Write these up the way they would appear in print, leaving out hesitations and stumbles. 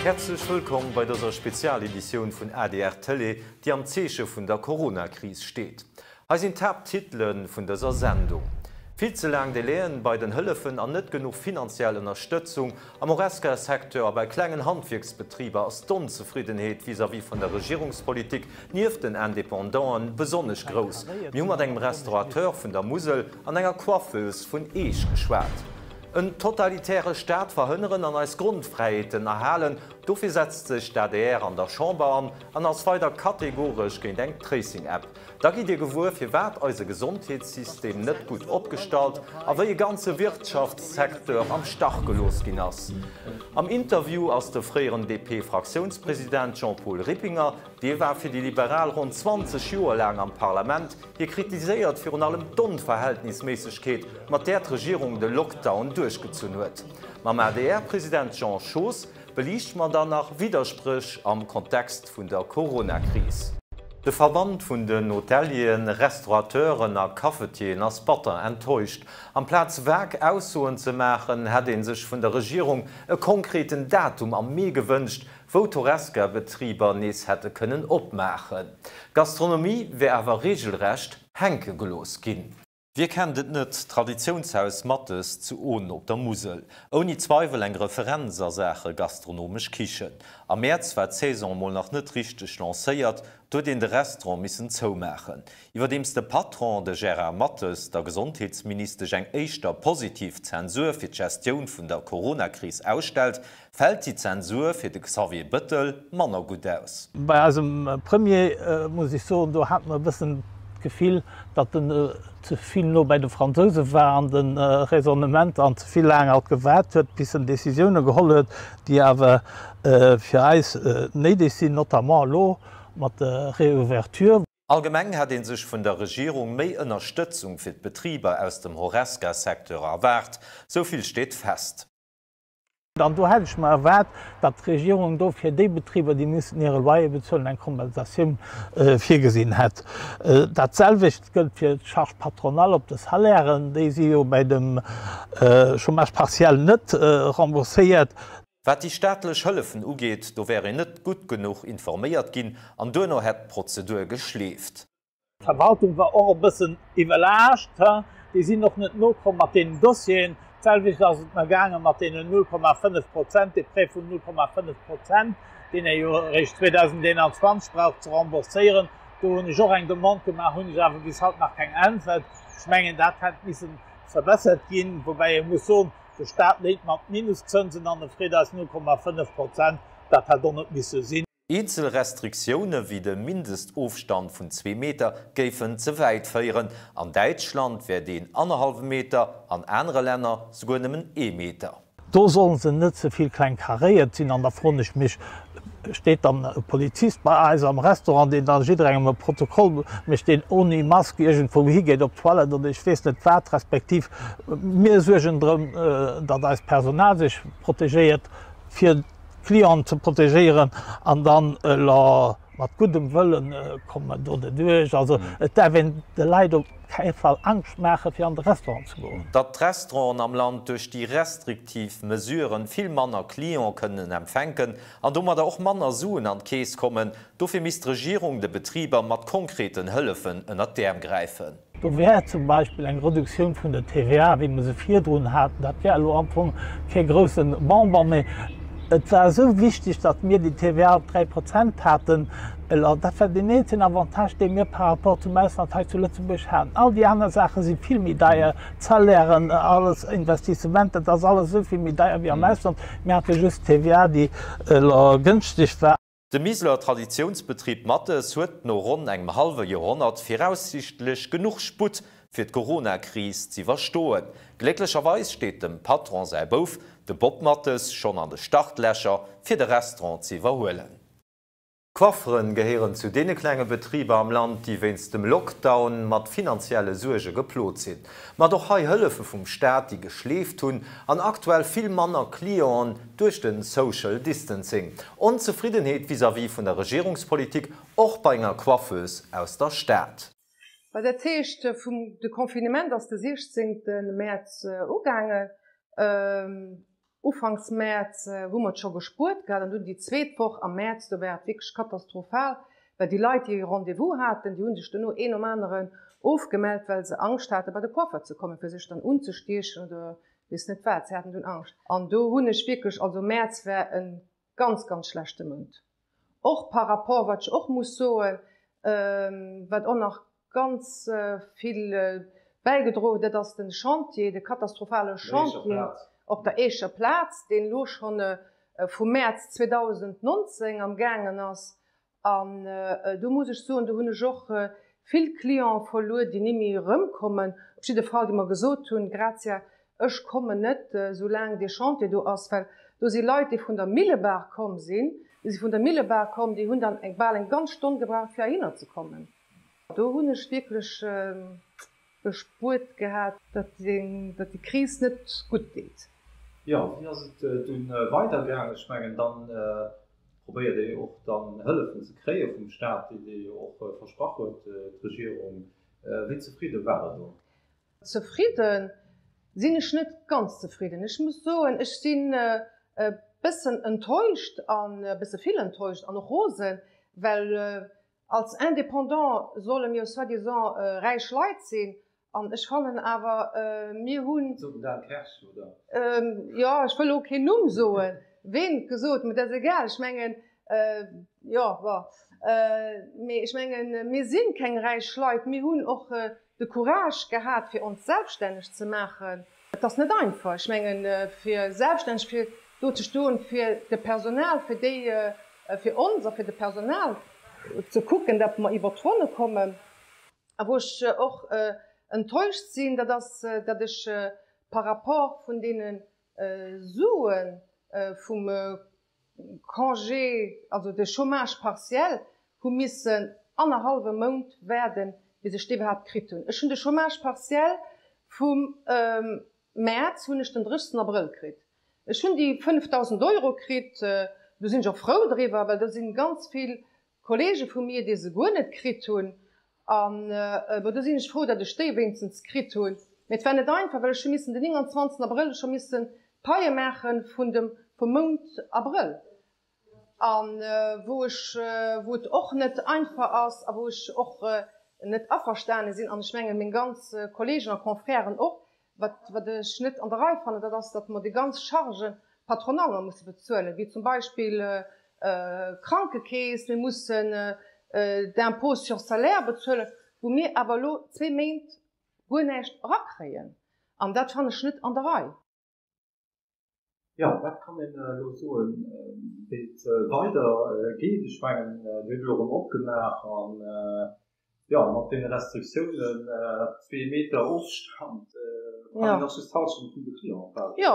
Häerzlech wëllkomm bei dëser Spezialeditioun vun adr Tëlee, déi am Zeeche vun der Coronakris steet. Hei sinn d'Haapttitele vun dëser Sendung, Vill ze laang Delaien bei den Hëllefen an net genuch finanziell Ënnerstëtzung am Horesca-Secteur a bei klengen Handwierksbetriber ass d'Onzefriddenheet vis-à-vis vun der Regierungspolitik nieft den Independanten besonnesch grouss. Mir hu mat engem Restaurateur vun der Musel an enger Coiffeuse vun Eech geschwat. En totalitäre Staat verhënneren an eis Grondfräiheeten erhalen, dofir setzt sech d'ADR an der Chamber an an ass weider kategoresch géint eng Tracing-App. Da gitt Dir gewuer, firwat eise Gesondheetssystem net gutt opgestallt a wéi e ganze Wirtschaftssecteur am Stach gelooss ginn ass. Am Interview ass de fréieren DP-Fraktiounspresident Jean-Paul Rippinger. Dee war fir déi Liberal ronn 20 Joer laang am Parlament. Hie kritiséiert virun allem d'Onverhältnisméissegkeet, mat där d'Regierung de Lockdown duerchgezunn huet. Mam ADR-President Jean Schoos beliichte mer dann nach Widderspréch am Kontext vun der Corona-Kris. De Verband vun den Hotelieren, Restaurateuren a Cafetieren ass batter enttäuscht. Amplaz vag Aussoen ze maachen, hätt ee sech vun der Regierung e konkreten Datum am Mee gewënscht, wou d'Horesca-Betriber nees hätte kënnen opmaachen. D'Gastronomie wär awer reegelrecht hänke gelooss ginn. Wie kennt et net, d'Traditiounshaus Mathes zu Ohn op der Musel. Ouni Zweiwel eng Referenz a Saache gastronomesch Kichen. Am Mäerz war d'Saison emol nach net richteg lancéiert, do huet een de Restaurant missen zoumaachen. Iwwerdeems de Patron, de Gérard Mathes, der Gesondheetsministesch eng éischter positiv Zensur fir d'Gestioun vun der Coronakris ausstellt, Fält déi Zensur fir de Xavier Bëttel manner gutt aus? Bei eisem Premier muss ech soen, do hate mer e bëssen d'Gefill, datt en ze vill no bei de Fransouse war an de Raisonnementer an ze vill laang alt gewaart huet, bis en Décisioune geholl huet, déi awer fir eis néideg sinn, notamment elo mat der Réouverture. Allgemeng hätt ee sech vun der Regierung méi Ënnerstëtzung fir d'Betriber aus dem Horesca-Secteur erwaart, sou vill steet fest. An do hätt ech mer erwaart, datt d'Regierung do fir déi Betriber, déi mussen hire Loyer bezuelen, eng Kompensatioun virgesinn hätt. Dat selwecht gëllt fir d'Charge patronale op de Salairen. Déi si jo bei dem Chômage partiel net rembourséiert. Wat déi staatlech Hëllefen ugeet, do wär een net gutt genuch informéiert ginn an duerno hätt d'Prozedur geschleeft. D'Verwaltung war och e bëssen iwwerlaascht. Déi sinn och net nokomm mat deenen Dossieren. D'selwecht ass et mer gaange mat deenen 0,5 Prozent, dee Prêt vun 0,5 Prozent, deen ee jo eréischt 2021 brauch ze rembourséieren. Do hunn ech och eng Demande gemaach, hunn ech awer bis haut nach keng Äntwert. Ech mengen, dat hätt misse verbessert ginn. Woubäi ee muss soen, de Staat léint mat Minuszënsen an e freet eis 0,5 Prozent. Dat hätt och net misse sinn. Eenzel Restriktioune wéi de Mindestofstand vun zwee Meter géifen ze wäit féieren. An Däitschland wär deen annerhallwe Meter, an anere Länner souguer nëmmen ee Meter. Do sollen se net ze vill kleng karéiert sinn. An da froen ech mech, steet dann e Polizist bei eis am Restaurant, deen da jidderengem e Protokoll mécht, deen ouni Mask iergendwou higeet op d'Toilette oder ech weess net wat, respektiv mir suergen drëm, datt eist Personal sech protegéiert fir d'Clienten ze protegéieren an dann elo mat guddem Wëllen komme mer do derduerch. Also et däerf een de Leit op kee Fall Angscht maache fir an de Restaurant ze goen. Datt d'Restauranten am Land duerch déi restriktiv Mesuren vill manner Cliente kënnen empfänken an domadder och manner Suen an d'Keess kommen, dofir misst d'Regierung de Betriber mat konkreten Hëllefen ënnert d'Äerm gräifen. Do wär zum Beispill eng Reduktioun vun der TVA, wéi mer se virdrun haten, dat wär elo am Fong kee grousse Bonbon, mä et war esou wichteg, datt mir déi TVA op 3 Prozent haten. Dat war deen eenzegen Avantage, dee mir par rapport zum Ausland hei zu Lëtzebuerg haten. All déi aner Saache si vill méi deier, d'Salairen, alles, Investissementer, dat ass alles esou vill méi deier wéi am Ausland. Mir hate just d'TVA, déi elo gënschteg war. De Miseler Traditiounsbetrib Mathes huet no ronn engem hallwe Joerhonnert viraussiichtlech genuch Sputt fir d'Corona-Kris z'iwwerstoen. Glécklecherweis steet dem Patron säi Bouf, de Bob Mathes, schonn an de Startlächer fir de Restaurant z'iwwerhuelen. D'Coifferen gehéieren zu deene klenge Betriber am Land, déi wéinst dem Lockdown mat finanzielle Suerge geplot sinn. Mat och hei Hëllefe vum Staat, déi geschleeft hunn an aktuell vill manner Clienten duerch de Social Distancing. Onzefriddenheet vis-à-vis vun der Regierungspolitik och bei enger Coiffeuse aus der Stad. Well dat heescht, vum, de Confinement ass de 16 Mäerz ugaangen. Ufanks Mäerz hu mer et scho gespuert gehat an dunn déi zweet Woch am Mäerz, do war et wierklech katastrophal, well déi Leit, déi e Rendez-vous haten, déi hu sech dono een nom aneren ofgemellt, well se Angscht hate bei de Coiffer ze kommen, fir sech dann unzestiechen oder weess net wat. Si haten dunn Angscht. An do hunn ech wierklech, also Mäerz war e ganz, ganz schlechte Mount. Och par rapport, wat ech och muss soen, wat och nach ganz vill bäigedroen huet, dat ass de Chantier, de katastrophale Chantier op der Eecher Plaz, deen elo scho vum Mäerz 2019 am gaangen ass. An do muss ech soen, do hunn ech och vill Cliente verluer, déi ni méi erëmkommen. Op jidde Fall, déi mer gesot hunn, Grazia, Ech kommen net, soulaang dee Chantier do ass, well do si Leit, déi vun der Millebaach komm sinn, déi si vun der Millebaach komm, déi hunn dann eng bal eng ganz Stonn gebraucht, fir heihinner ze kommen. Do hunn ech wierklech gespuert gehat, datt déi Kris net gutt deet. Jo, wéi ass et dunn weidergaangen? Ech mengen, dann probéiert ee jo och dann Hëllefen ze kréie vum Staat, déi Dir jo och versprach huet, d'Regierung. Wéi zefridde war Der do? Zefridden sinn ech net ganz zefridden. Ech muss soen, ech sinn e bëssen enttäuscht an e bësse vill enttäuscht an och rosen, well als Indépendant solle mir soi-disant räich Leit sinn an ech fannen awer mir hunn. Sot den Dan Kersch, oder? Jo, ech wëll elo keen Numm soen, ween et gesot, mä dat ass egal. Ech mengen, jo, bon, mee ech mengen, mir si keng räich Leit, mir hunn och de Courage gehat fir ons selbststänneg ze maachen. Et ass net einfach, ech mengen, fir selbststänneg fir do ze stoen, fir de Personal, fir déi, fir ons a fir de Personal ze kucken, datt mer iwwert d'Ronne kommen. A wou ech och enttäuscht sinn, dat ass, datt ech par rapport vun deene Sue vum Congé, also de Chômage partiel, hu missen annerhallwe Mount waarden, bis ech dee iwwerhaapt kritt hunn. Ech hunn de Chômage partiel vum Mäerz hunn ech den 30 Abrëll kritt. Ech hunn déi 5.000 Euro kritt, do sinn ech och frou driwwer, well do si ganz vill Kollege vu mir, déi se guer net kritt hunn. An bon, do sinn ech frou, datt ech déi wéinstens kritt hunn. Mee et war net einfach, well ech hu missen den 29 Abrëll scho missen d'Paie maache vun dem, vum Mount Abrëll. A wou ech, wou et och net einfach ass a wou ech och net averstane sinn, an ech mengen meng ganz Kollegen a Confrèren och, Wat, wat ech net an der Rei fannen, dat ass, datt mer déi ganz Chargen patronal musse bezuelen, wéi zum Beispill d'Krankekeess, mir mussen d'Impôt sur salaire bezuelen, wou mir awer elo zwee Méint guer näischt erakréien. An dat fannen ech net an der Rei. Jo, wat kann een elo soen, wéi et weider geet? Ech mengen, Dir hutt elo erëm opgemaach an jo, mat deene Restriktiounen, zwee Meter Ofstand, kann een och just d'Hallschent vun de Clienten quasi Jo,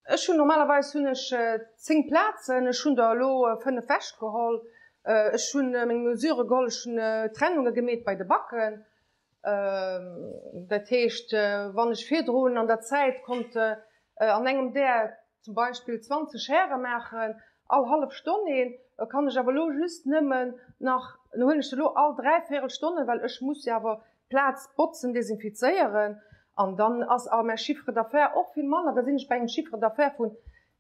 ech hunn normalerweis hunn ech 10 Plazen, ech hunn der elo 5 ewechgeholl. Ech hunn meng Mesure geholl, ech hunn Trennunge gemeet bei de Backen. Dat heescht, wann ech virdrun an der Zäit konnt an engem Där zum Beispill 20 Häre maachen, all hallef Stonn een, kann ech awer elo just nëmmen nach, elo huelen ech se elo all dräivéierel Stonne, well ech muss jo awer d'Plaz botzen, desinfizéieren. An dann ass awer mäi Chiffre d'affaires och vill manner, da sinn ech bei engem Chiffre d'affaires vun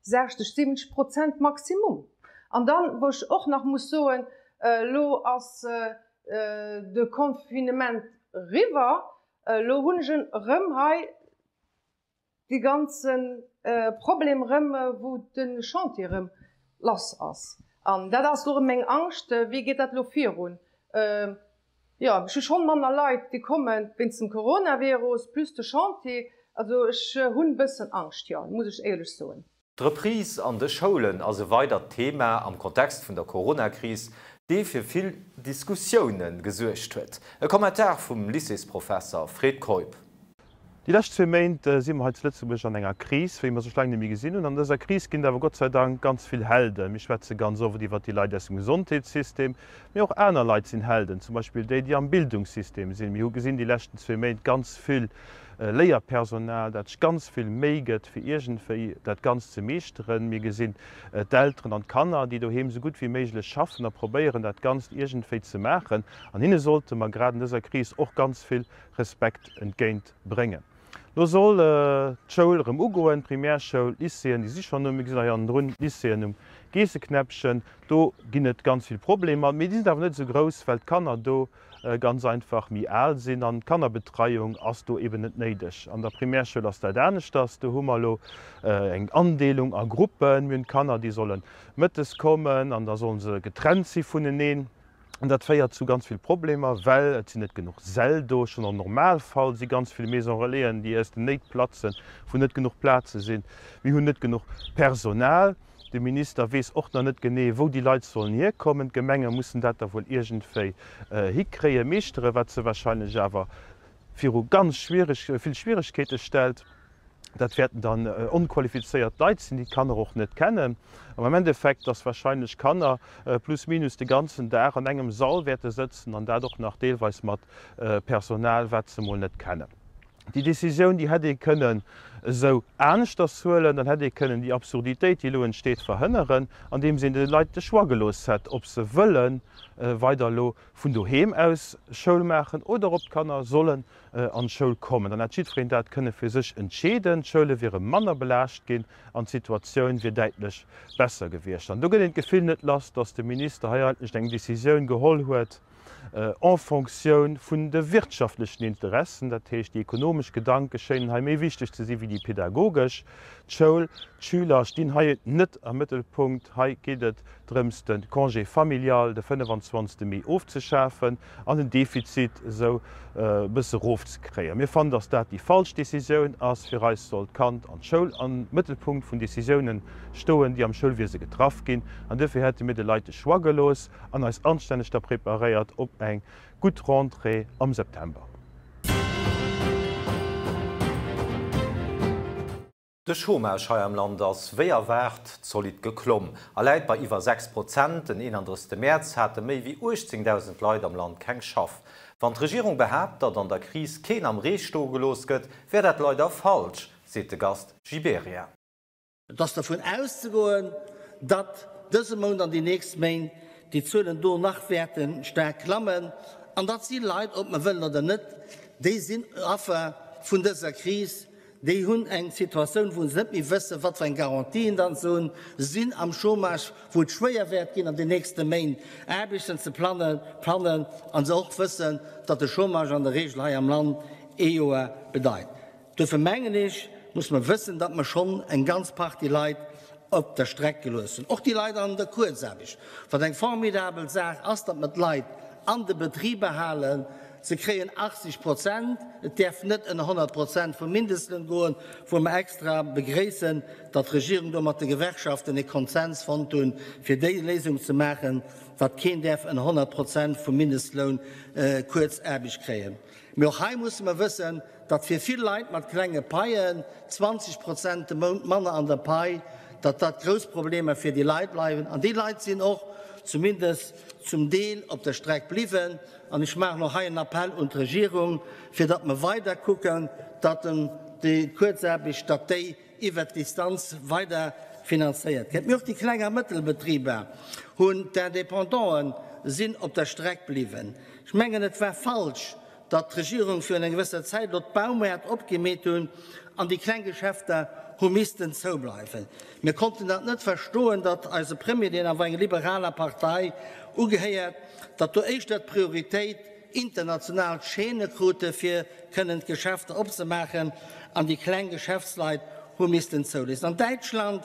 60, 70 Prozent Maximum. An dann, wou ech och nach muss soen, elo ass de Confinement riwwer, elo hunn ech en erëm hei dee ganze Problem erëm, wou de Chantier erëm lass ass. An dat ass elo erëm meng Angscht, wéi geet dat elo virun? Jo, ech hu schonn manner Leit, déi komme wéinst dem Coronavirus, plus de Chantier. Also ech hunn e bëssen Angscht, jo, muss ech éierlech soen. D'Reprise an de Schoulen ass e weidert Thema am Kontext vun der Coronakris, dee fir vill Diskussioune gesuergt huet. E Kommentar vum Lycéesprofesser Fred Keup. Déi lescht zwee Méint si mer hei zu Lëtzebuerg an enger Kris, wéi mer se scho laang net méi gesinn hunn. An dëser Kris ginn et awer Gott sei Dank ganz vill Helden. Mir schwätze ganz oft iwwert déi Leit aus dem Gesondheetssystem, mee och aner Leit sinn Helden, zum Beispill déi, déi am Bildungssystem sinn. Mir hu gesinn déi leschten zwee Méint ganz vill Léierpersonal, dat sech ganz vill Méi gëtt, fir iergendwéi dat Ganzt ze meeschteren. Mir gesinn d'Elteren an d'Kanner, déi doheem esou gutt wéi méiglech schaffen a probéieren, dat Ganzt iergendwéi ze maachen. An hinne sollte mer grad an dëser Kris och ganz vill Respekt entgéint bréngen. Lo soll d'Schoul erëm ugoen, d'Primärschoul, d'Lycéeën, déi si schonn un. Mir gesinn hei hannendrun d'Lycéeën um Geesseknäppchen. Do ginn et ganz vill Problemer, mee déi sinn awer net esou grouss, well d'Kanner do ganz einfach méi al sinn an d'Kannerbetreiung ass do eben net néideg. An der Primärschoul ass dat aneschters. Do hu mer elo eng Andeelung a Gruppen. Mir hunn d'Kanner, déi solle mëttes kommen an da solle se getrennt si vuneneen. An dat féiert zu ganz vill Problemer, well et sinn net genuch Säll do. Schonn am Normalfall si ganz vill Maison Relaisen, déi aus den Néit platzen, wou net genuch Plaze sinn. Mir hunn net genuch Personal. De Minister weess och nach net genee, wou déi Leit sollen hierkommen. D'Gemenge mussen dat da wuel iergendwéi hikréien, meeschteren, wat se wahrscheinlech awer viru ganz schwiereg, vill Schwieregkeete stellt. Dat wäerten dann onqualifizéiert Leit sinn, déi d'Kanner och net kennen. An am Endeffekt, dass wahrscheinlech Kanner plus minus de ganzen Dag an engem Sall wäerte sëtzen an dat och nach deelweis mat Personal, wat se emol net kennen. Déi Décisioun, déi hätt ee kënnen esou aneschters huelen. Dann hätt ee kënnen déi Absurditéit, déi elo entsteet, verhënneren, andeems een de Leit de Choix gelooss hätt, ob se wëlle weider elo vun doheem aus Schoul maachen oder ob d'Kanner sollen an d'Schoul kommen. Dann hätt jiddwereen dat kënne fir sech entscheeden. D'Schoule wiere manner belaascht ginn an d'Situatioun wier däitlech besser gewiescht. An do gëtt een d'Gefill net lass, datt de Minister hei eigentlech eng Decisioun geholl huet en Fonctioun vun de wirtschaftlechen Interessen. Dat heescht, déi ekonomesch Gedanke schéinen hei méi wichteg ze si wéi déi pedagogesch. D'Schoul, d'Schüler stinn hei net am Mëttelpunkt. Hei geet et drëms, de Congé familial de 25 Mee ofzeschafen an den Defizit esou e bësse erofzekréien. Mir fannen, datt dat déi falsch Decisioun ass. Fir eis soll d'Kand an d'Schoul am Mëttelpunkt vun Decisiounen stoen, déi am Schoulwiese getraff ginn. An duerfir hätte mir de Leit de Choix gelooss an eis anstänneg da preparéiert op eng gutt Rentrée am September. De Chômage hei am Land ass, wéi erwaart, zolidd geklomm a läit bei iwwer 6 Prozent. Den 31 Mäerz hate méi wéi 18.000 Leit am Land keng Schaff. Wann d'Regierung behaapt, datt an der Kris keen am Ree stoe gelooss gëtt, wär dat leider falsch, seet de Gast Gibéryen. Et ass dervun auszegoen, datt dëse Mount an déi nächst Méint déi Zuelen do nach wäerte staark klammen. An dat si Leit, ob mer wëllen oder net, déi sinn Affer vun dëser Kris, Déi hunn eng Situatioun, wou se net méi wëssen, wat fir eng Garantien dann se hunn, sinn am Chômage, wou et schwéier wäert ginn an den nächste Méint Aarbechten ze fannen, a se och wëssen, datt de Chômage an der Regel hei am Land ee Joer bedeit. Duerfir mengen ech, muss mer wëssen, datt mer schonn eng ganz Partie Leit op der Streck gelooss hunn. Och déi Leit an der Kuerzaarbecht, wat eng formidabel Saach ass, datt mer d'Leit an de Betriber halen. Se kréien 80 Prozent, et däerf net ënner 100 Prozent vum Mindestloun goen, wou mer extra begréissen, datt d'Regierung do mat de Gewerkschaften e Konsens fonnt hunn, fir déi Léisung ze maachen, datt keen däerf ënner 100 Prozent vum Mindestloun Kuerzaarbecht kréien. Mee och hei musse mer wëssen, datt fir vill Leit mat klenge Paien 20 Prozent de Mount manner an der Pai, datt dat grouss Problemer fir déi Leit bleiwen. An déi Leit sinn och zumindest zum Deel op der Streck bliwwen. An ech maachen och hei en Appell un d'Regierung, fir datt mer weider kucken, datt déi Kuerzaarbecht, datt déi iwwert d'Distanz weider finanzéiert gëtt. Mee och déi kleng a mëttel Betriber hunn, d'Independanten sinn op der Streck bliwwen. Ech mengen, et war falsch, datt d'Regierung virun enger gewësser Zäit elo d'Baumäert opgemeet hunn an déi kleng Geschäfter hu missten zoubleiwen. Mir konnten dat net verstoen, datt eise Premier, deen awer enger liberaler Partei ugehéiert, datt do éischter d'Prioritéit international Chaîne krute fir kënnen d'Geschäfter opzemaachen an déi kleng Geschäftsleit hu missten zouléissen. An Däitschland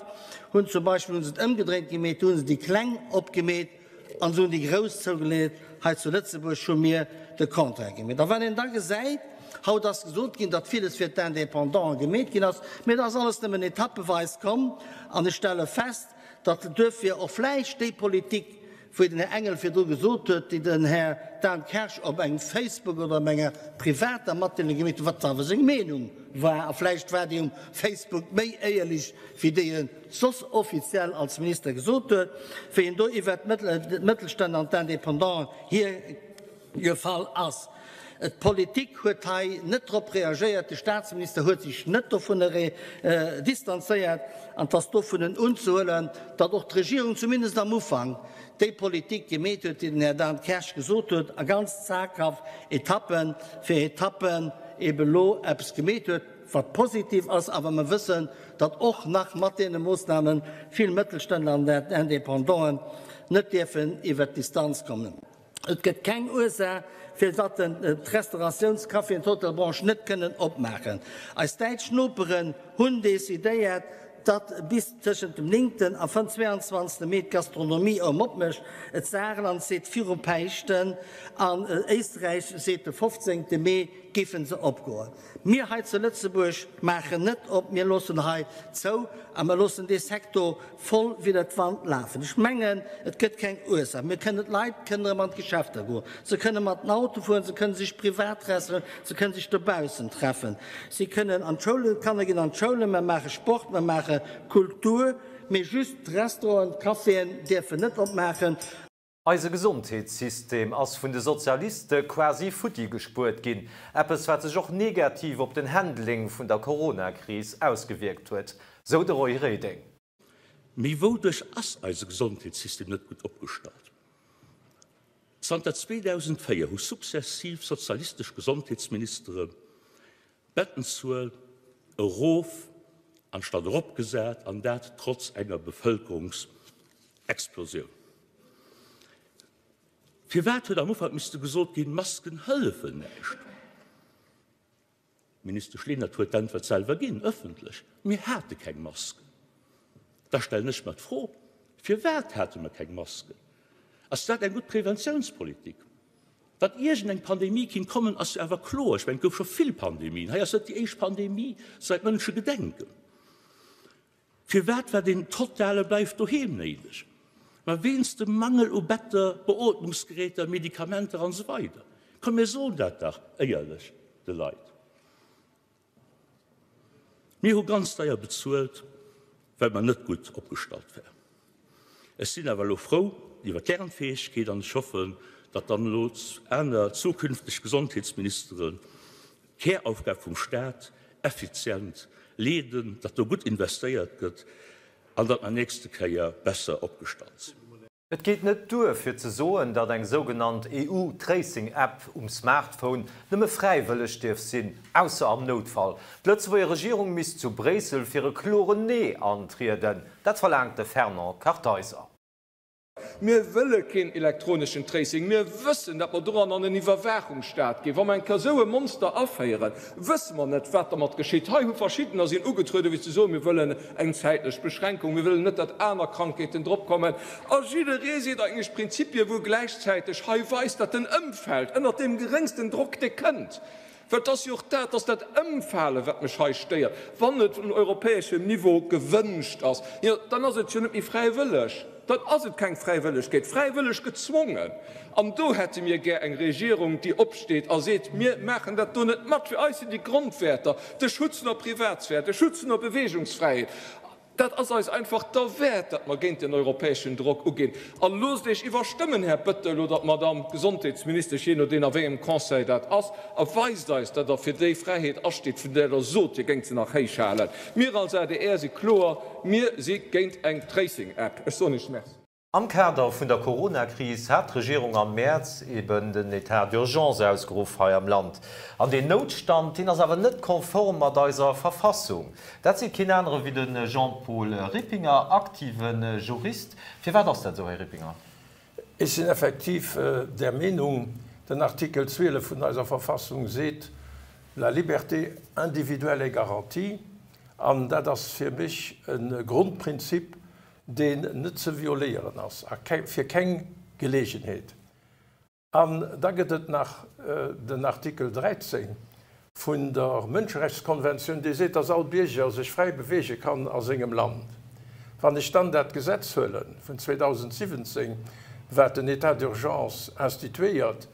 hunn zum Beispill hu se et ëmgedréint gemeet, do hu se déi kleng opgemeet an se hunn déi grouss zougeleet. Hei zu Lëtzebuerg hu mir de Contraire gemeet. A wann een da gesäit, haut ass gesot ginn, datt villes fir d'Indépendanten gemeet ginn ass, mee dat ass alles nëmmen etappeweis komm an ech stelle fest, datt duerfir och vläicht déi Politik, wéi den Här Engel virdru gesot huet, déi den Här Dan Kersch op engem Facebook oder op enger privater Matdeelung gemeet huet, wat awer seng Meenung war, a vläicht war déi um Facebook méi éierlech wéi déi e soss offiziell als Minister gesot huet, wéi en do iwwert d'Mëttelstänner an d'Indépendanten hiergefall ass. D'Politik huet hei net drop reagéiert, de Staatsminister huet sech net dovunner distanzéiert an et ass dovunnen unzehuelen, datt och d'Regierung zumindest am Ufank déi Politik gemeet huet, déi den Här Dan Kersch gesot huet, a ganz zaghaft Etappe fir Etappen ebe lo eppes gemeet huet. wat positiv ass. Awer mer wëssen, datt och nach mat deene Moossname vill Mëttelständler an Independanten net dierfen iwwert d'Distanz kommen. Et gëtt keng Ursaach, firwat d'Restauratiouns-, Café an d'Hotelbranche net kënnen opmaachen. Eis däitsch Noperen hunn decidéiert, datt bis tëschent dem néngten a 22. Mee d'Gastronomie erëm opmécht. D'Saarland seet viru Päischten an Éisträich seet de 15. Mee géife se opgoen. Mir hei zu Lëtzebuerg maachen net op, mir loossen hei zou a mir loossen dee Sektor voll widder d'Wand lafen. Ech mengen, et gëtt keng Ursaach. Mir kënnen, d'Leit kënnen erëm an d'Geschäfter goen, se kënne mat den Auto fueren, se kënne sech privat treffen, se kënne sech dobaussen treffen, si kënnen an d'Schoulen, d'Kanner ginn an d'Schoulen, mir maache Sport, mir maache Kultur, mee just d'Restauranten, d'Caféen dierfen net opmaachen. Eise Gesondheetssystem ass vun de Sozialiste quasi futti gespuert ginn, eppes wat sech och negativ op den Handling vun der Corona-Kris ausgewierkt huet, sou de Roy Reding. Mee wouduerch ass eise Gesondheetssystem net gutt opgestallt? Zanter 2004 hu sukzessiv sozialistesch Gesondheetsministere d'Bettenzuel erof anstatt eropgesat, an dat trotz enger Bevëlkerungsexplosioun. Firwat huet am Ufank misste gesot ginn, Masken hëllefen näischt? D'Ministesch Lenert huet d'Äntwert selwer ginn, ëffentlech, Mir hate keng Masken. Da stellen ech mer d'Fro, Firwat hate mer keng Masken? Ass dat eng gutt Preventiounspolitik? Datt iergend eng Pandemie kinnt kommen, ass jo awer kloer. Ech mengen, et gouf scho vill Pandemien. Hei ass net déi éischt Pandemie säit Mënsche gedenken. Firwat war deen totale Bleif doheem néideg? Ma wéinst dem Mangel u Better, Beootmungsgeräter, Medikamenter an esou weider. Komm mir soen dat dach éierlech de Leit. Mir hu ganz deier bezuelt, well mer net gutt opgestallt waren. Ech sinn awer elo frou iwwer d'Lernfäegkeet an ech hoffen, datt dann elo aner zukünfteg Gesondheetsministeren d'Käraufgab vum Staat effizient leeden, datt do gutt investéiert gëtt an datt mer nächste Kéier besser opgestallt sinn. Et geet net duer, fir ze soen, datt eng sougenannt EU-Tracing-App um Smartphone nëmme fräiwëlleg dierf sinn, ausser am Noutfall. D'Lëtzebuerger Regierung misst zu Bréissel fir e kloren Nee antrieden. Dat verlaangt de Fernand Kartheiser. Mir wëlle keen elektroneschen Tracing. Mir wëssen, datt mer doran an en Iwwerwaachungsstaat ginn. Wa mer eng Kéier esou e Monster aféieren, wësse mer net, wat dermat geschitt. Hei hu Verschiddener sinn ugetrueden, fir ze soen, mir wëllen eng zäitlech Beschränkung, mir wëllen net, datt aner Krankheeten dropkommen. A jidderee seet eigentlech Prinzipie wou gläichzäiteg hei weist, datt den Ëmfeld ënnert deem geréngsten Drock, dee kënnt, well et ass jo och dat, et ass dat Ëmfale wat mech hei stéiert, wann et un europäeschem Niveau gewënscht ass, jo dann ass et jo net méi fräiwëlleg, dann ass et keng Fräiwëllegkeet, fräiwëlleg gezwongen. An do hätte mir gär eng Regierung, déi opsteet a seet, mir maachen dat do net mat, fir eis sinn déi Grondwäerter, de Schutz vun der Privatsphär, de Schutz vun der Beweegungsfräiheet, Dat ass eis einfach derwäert, datt mer géint den europäeschen Drock uginn. A loosst Iech iwwerstëmmen, Här Bettel oder d'Madamm Gesondheetsministesch, jee nodeen a wéi engem Conseil dat ass, a weist eis, datt Der fir déi Fräiheet asteet, vun där Der sot, Dir géingt se nach héich halen. Mir als adr si kloer, Mir si géint eng Tracing-App. Ech soen Iech Merci. Am Kader vun der Corona-Kris hat d'Regierung am Mäerz eben den Etat d'urgence ausgeruff hei am Land. An deen Noutstand, deen ass awer net konform mat eiser Verfassung. Dat seet keen anere wéi de Jean-Paul Rippinger, aktive Jurist. Firwat ass dat esou, Här Rippinger? Ech sinn effektiv där Meenung. Den Artikel 12 vun eiser Verfassung seet, La liberté individuelle est garantie. An dat ass fir mech e Grondprinzip, deen net ze violéieren ass a fir keng Geleegenheet. An da gëtt et nach den Artikel 13 vun der Mënscherechtskonventioun, dee seet, dass all Bierger sech fräi beweege kann a sengem Land. Wann ech dann dat Gesetz huele vun 2017, wat den État d'urgence instituéiert,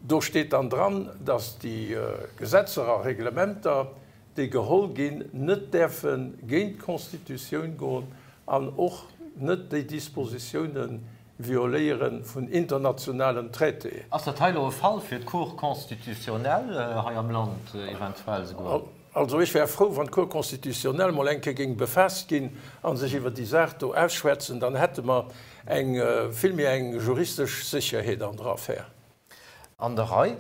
do steet dann dran, dass déi Gesetzer a Reglementer, déi geholl ginn, net däerfe géint d'Constitutioun goen an och net déi Dispositioune violéiere vun internationalen Traitéen. Ass dat hei elo e Fall fir d'Cour constitutionnelle hei am Land eventuell esouguer? Also ech wär frou, wann d'Cour constitutionnelle mol eng Kéier géing befaasst ginn a sech iwwer déi Saach do ausschwätzen, dann hätte mer eng vill méi eng juristesch Sécherheet an der Affär. An der Rei.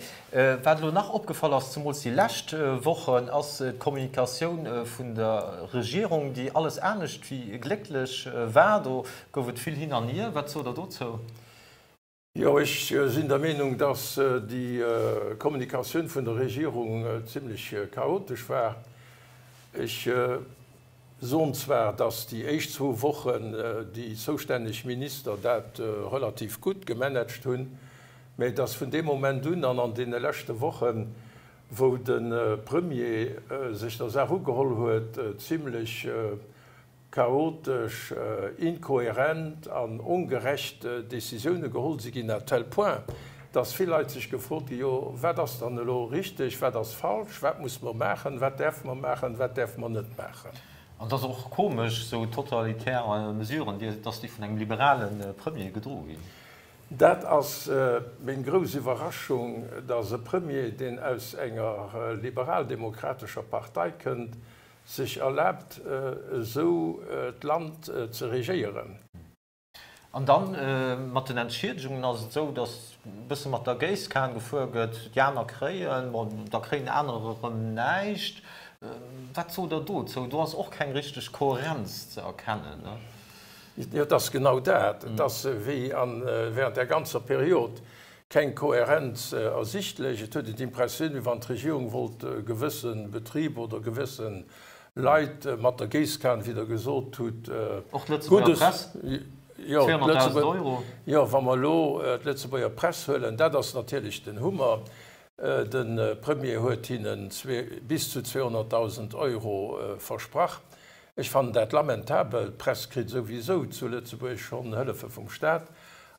Wat elo nach opgefall ass, zemools déi lescht Wochen, ass d'Kommunikatioun vun der Regierung, déi alles anescht wéi glécklech war. Do gouf et vill Hin an Hier. Wat sot Der dozou? Jo, ech sinn der Meenung, dass déi Kommunikatioun vun der Regierung zimlech chaotesch war. Ech soen zwar, dass déi éischt zwou Wochen déi zoustänneg Minister dat relativ gutt gemanagt hunn, mä dass vun deem Moment un an an deene leschte Wochen, wou de Premier sech der Saach ugeholl huet, zimlech chaotesch, inkohärent an ongerecht Décisioune geholl si ginn, à tel point, dass vill Leit sech gefrot ginn, Jo, wat ass dann elo richteg, wat ass falsch, wat musse mer maachen, wat däerfe mer maachen, wat däerfe mer net maachen? An et ass och komesch, esou totalitär Mesuren, dass déi vun engem liberale Premier gedroe ginn. Dat ass meng grouss Iwwerraschung, dass e Premier, deen aus enger liberaldemokratescher Partei kënnt, sech erlaabt, esou d'Land ze regéieren. An da mat den Entschiedegungen ass et esou, datt e bësse mat der Géisskan gefuer gëtt, déi aner kréien, bon, da kréien anerer erëm näischt. Wat sot Der dozou? Do ass och keng richteg Kohärenz ze erkennen, ne? Jo, et ass genau dat. Et ass wéi während där ganzer Period keng Kohärenz ersichtlech. Et huet een d'Impressioun, wéi wann d'Regierung wollt gewësse Betriber oder gewësse Leit mat der Géisskan, wéi Der gesot hutt, Och d'Lëtzebuerger Press, 200.000 Euro. Jo, wa mer elo d'Lëtzebuerger Press huelen, dat ass natierlech den Hummer. De Premier huet hinnen bis zu 200.000 Euro versprach. Ech fannen dat lamentabel. D'Press kritt souwisou zu Lëtzebuerg schonn Hëllefe vum Staat.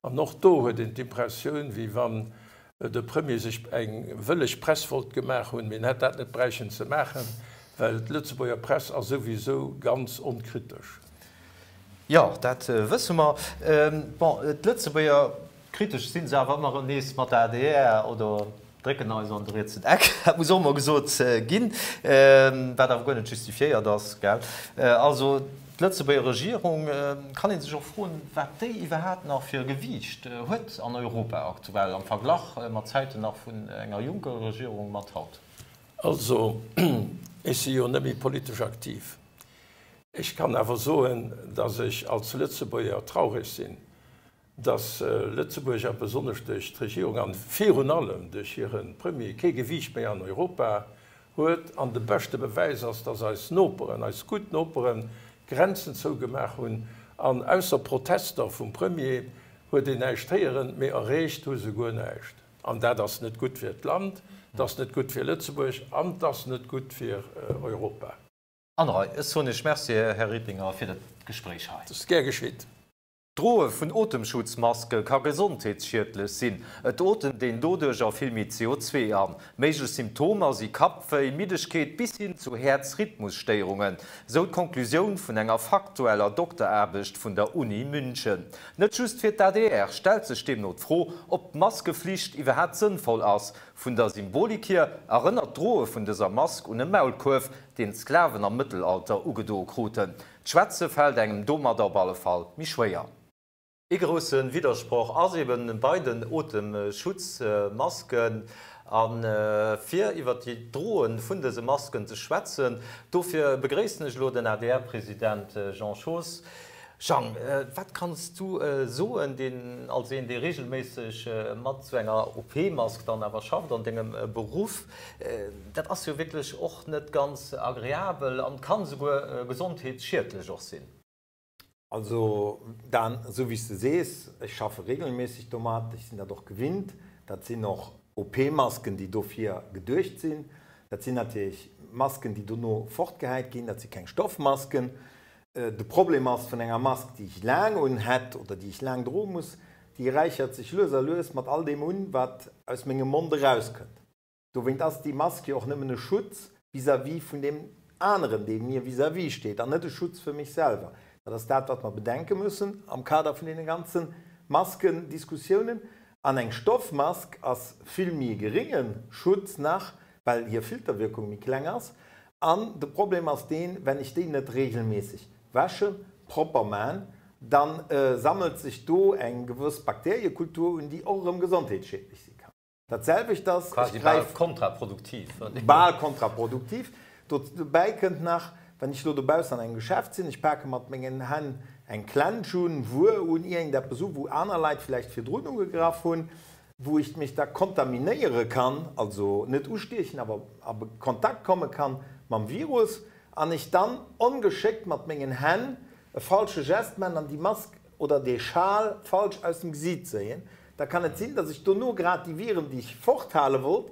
An och do huet een d'Impressioun, wéi wann de Premier sech eng wëlleg Press wollt gemaach hunn. Mee en hätt dat net bräichen ze maachen, well d'Lëtzebuerger Press ass souwisou ganz onkritesch. Jo, dat wësse mer. Bon, d'Lëtzebuerger Kritesch sinn se awer ëmmer erëm nees mat der adr oder drécken eis an de rietsen Eck, dat muss och emol gesot ginn, wat awer guer net justifiéiert ass, gell. Also d'Lëtzebuerger Regierung, kann ee sech och froen, wat déi iwwerhaapt nach fir e Gewiicht huet an Europa aktuell am Verglach mat Zäiten nach vun enger Juncker-Regierung mat haut. Also ech si jo net méi politesch aktiv. Ech kann awer soen, datt ech als Lëtzebuerger traureg sinn, datt Lëtzebuerg, a besonnesch duerch d'Regierung an virun allem duerch hire Premier, kee Gewiicht méi an Europa huet. An de beschte Bewäis ass, datt eis Noperen, eis gutt Noperen, d'Grenzen zougemaach hunn. An ausser Protester vum Premier huet een näischt héieren, mee erreecht hu se guer näischt. An dat ass net gutt fir d'Land, et ass net gutt fir Lëtzebuerg an et ass net gutt fir Europa. An hei, ech soen Iech Merci, Här Rippinger, fir dat Gespréich hei. Dat ass gär geschitt. D'Droe vun Otemschutzmaske ka gesondheetsschiedlech sinn. Et otemt een doduercher vill méi CO2 an. Méiglech Symptomer si Kappwéi, Middegkeet bis hin zu Häerzrhythmusstéierungen, sou d'Konklusioun vun enger faktueller Dokteraarbecht vun der Uni München. Net just fir d'ADR stellt sech deemno d'Fro, ob d'Maskeflicht iwwerhaapt sënnvoll ass. Vun der Symbolik hier erënnert d'Droe vun dëser Mask un e Maulkuerf, deen d'Sklaven am Mëttelalter ugedoe kruten. D'Schwätze fält engem domadder op alle Fall méi schwéier. Ee grousse Widdersproch ass eben bei den Otemschutzmasken. A fir iwwer déi Droe vun dëse Masken ze schwätzen, dofir begréissen ech elo den ADR-President Jean Schoos. Jang, wat kanns du soen, deen als een, dee regelméisseg mat sou enger OP-Mask dann awer schafft an dengem Beruff, dat ass jo wierklech och net ganz agreabel an kann esouguer gesondheetsschiedlech och sinn. Also Dan, esou wéi s de sees, ech schaffe regelméisseg domat, ech sinn dat och gewinnt. Dat sinn och OP-Masken, déi dofir geduecht sinn. Dat sinn natierlech Masken, déi dono fortgehäit ginn, dat si keng Stoffmasken. De Problem ass vun enger Mask, déi ech laang un hätt oder déi ech laang droe muss, déi räichert sech lues a lues mat all deem un, wat aus mengem Mond erauskënnt. Dowéint ass déi Mask jo och nëmmen e Schutz vis-à-vis vun deem aneren, dee mir vis-à-vis steet, an net e Schutz fir mech selwer. Dat ass dat, wat mer bedenke müssen am Kader vun deene ganze Maskendiskussiounen. An eng Stoffmask ass vill méi e gerénge Schutz nach, well hir Filterwirkung méi kleng ass. An de Problem ass deen, wenn ech déi net regelmässeg wäschen, propper man, dann sammelt sech do eng gewëss Bakteriekultur un, déi och erëm gesondheetsschiedlech si kann. Dat selwecht ass, ech Quasi bal gräif. kontraproduktiv. Bal kontraproduktiv. Dobäi kënnt nach, wann ech elo dobaussen an engem Geschäft sinn, ech pake mat mengen Hänn eng Klensch un, Wuer un, iergendeppes u wou aner Leit vläicht virdrun ugegraff hunn, wou ech mech da kontaminéiere kann, also net ustiechen, awer a Kontakt komme kann mam Virus, an ech dann ongeschéckt mat mengen Hänn e falsche Gest man an déi Mask oder dee Schal falsch aus dem Gesiit zéien, da kann et sinn, dass ech dono grad déi Viren, déi ech forthale wollt,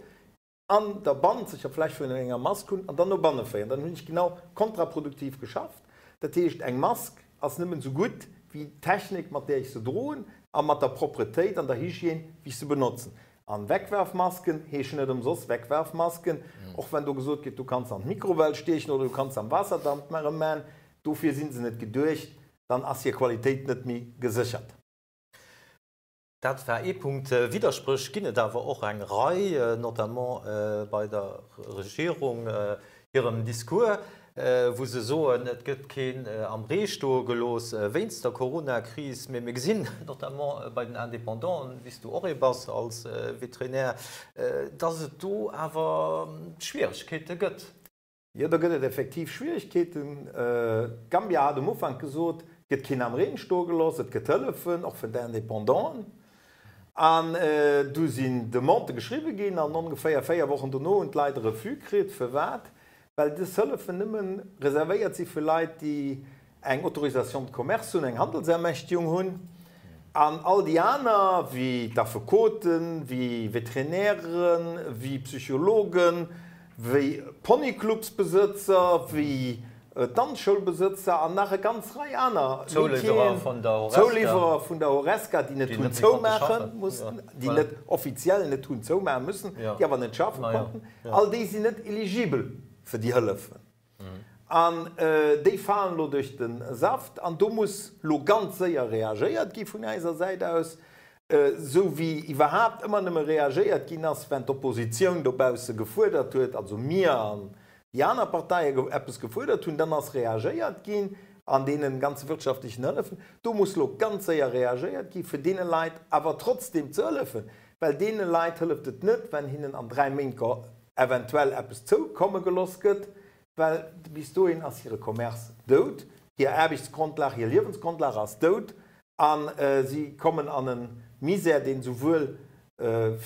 an der bannzeger Fläch vun enger Mask hunn an dann no banne féieren. Dann hunn ech genau kontraproduktiv geschafft. Dat heescht, eng Mask ass nëmmen esou gutt wéi d'Technik, mat där ech se droen a mat der Propretéit an der Hygiène, wéi ech se benotzen. An Wegwerfmasken heeschen net ëmsoss Wegwerfmasken, och wenn do gesot gëtt, du kanns se an d'Mikrowell stiechen oder du kanns se am Waasserdamp erëm man, dofir si se net geduecht, dann ass hir Qualitéit net méi geséchert. Dat war ee Punkt. Widderspréch ginn et awer och eng Rei, notamment bei der Regierung hirem Discours, wou se soen, et gëtt keen am Ree stoe gelooss wéinst der Coronakris. Mee mir gesinn notamment bei den Independanten, wéi s du och ee bass als Veterinär, datt et do awer Schwieregkeete gëtt. Jo, do gëtt et effektiv Schwieregkeeten. Gambia hat um Ufank gesot, et gëtt keen am Reen stoe gelooss, et gëtt Hëllefen, och vun den Independanten. An du sinn Demandë geschriwwe ginn an ongeféier 4 Wochen dono hunn d'Leit e Refus kritt. Firwat? Well dës Hëllefen nëmme reservéiert si fir Leit, déi eng Autorisation de commerce hunn, eng Handelsermächtigung hunn, an all déi aner, wéi d'Affekoten, wéi Veterinären, wéi Psychologen, wéi Ponyclubsbesëtzer, wéi Danzschoulbesëtzer an nach e ganz Rei aner Métieren, Zouliwwerer vun der Horesca, déi net hunn zoumaache mussen, déi net offiziell net hunn zoumaache müssen, déi awer net schaffe konnten, all déi sinn net eligibel fir déi Hëllefen. An déi falen elo duerch de Saft. An do muss elo ganz séier reagéiert gi vun eiser Säit aus, esou wéi iwwerhaapt ëmmer nëmme reagéiert ginn ass, wenn d'Oppositioun dobausse gefuerdert huet, also mir an déi aner Parteie eppes gefuerdert hunn, dann ass reagéiert ginn an deene ganze wirtschaftlechen Hëllefen. Do muss elo ganz séier reagéiert gi fir deene Leit awer trotzdem ze hëllefen, well deene Leit hëlleft et net, wenn hinnen an 3 Méint eventuell eppes zoukomme geloss gëtt, well bis dohin ass hire Commerce dout, hir Aarbechtsgrondlag, hir Liewensgrondlag ass dout a si kommen an e Misär, deen esouwuel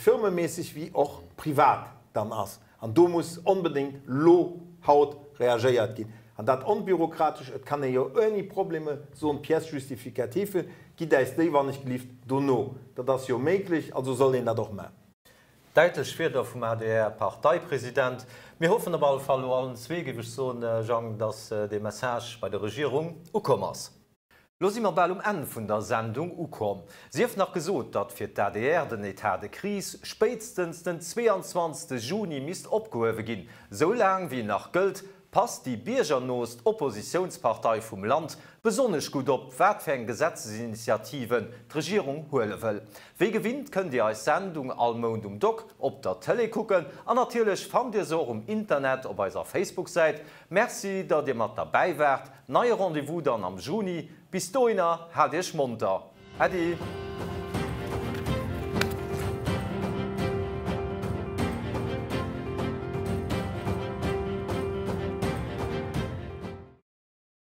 firmeméisseg wéi och privat dann ass. An do muss onbedéngt lo, haut reagéiert ginn. An dat onbürokratesch, et kann ee jo ouni Probleme soen, d'Pièces justificatives, gitt äis déi wannechgelift dono. Dat ass jo méiglech, also soll een dat och maachen. Däitlech Wierder vum ADR-Parteipresident. Mir hoffen op alle Fall elo allen zwee, géif ech soen, Jang, datt dee Message bei der Regierung ukomm ass. Lo si mer bal um Enn vun der Sendung ukomm. Sief nach gesot, datt fir d'ADR den Etat de crise spéitstens den 22 Juni misst opgehuewe ginn. Esou laang wéi en nach gëllt, passt déi biergernoost Oppositiounspartei vum Land besonnesch gutt op, wat fir eng Gesetzesinitiativen d'Regierung huele wëll. Wéi gewinnt kënnt Dir eis Sendung all Mount um Dock op der Tëlee kucken an natierlech fannt Dir se och um Internet op eiser Facebook-Säit. Merci, datt Dir mat derbäi waart. Neie Rendez-vous dann am Juni. Bis dohinner, haalt Iech monter. Äddi!